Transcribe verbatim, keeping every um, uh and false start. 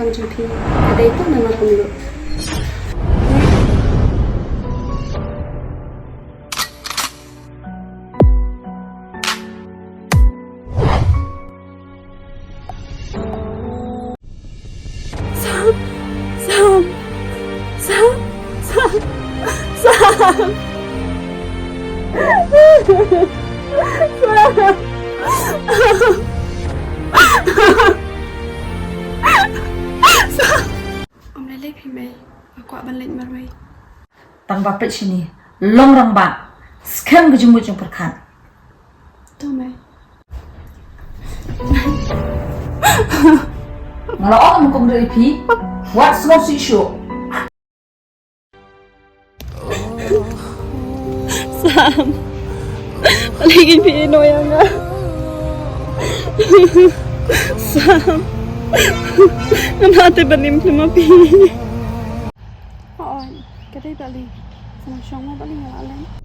Jong phi ka dei tang namar ka mluh. Sam, Sam, Sam, Sam, Sam. Sam. Ym lei lei phi mei, nga kwah ban leit marwei. Tang ba peit shini, long rangbah, skhem ka jingmut jingpyrkhat. To mei. Nga la ong kum dei phi, wat sngewsih shuh. Sam. Balei kein phi ïehnoh ïa nga? Sam. Ngam lah te ban im khlem ma phi. Hooid, ka dei balei? Sa nang shong ma balei nga la leit?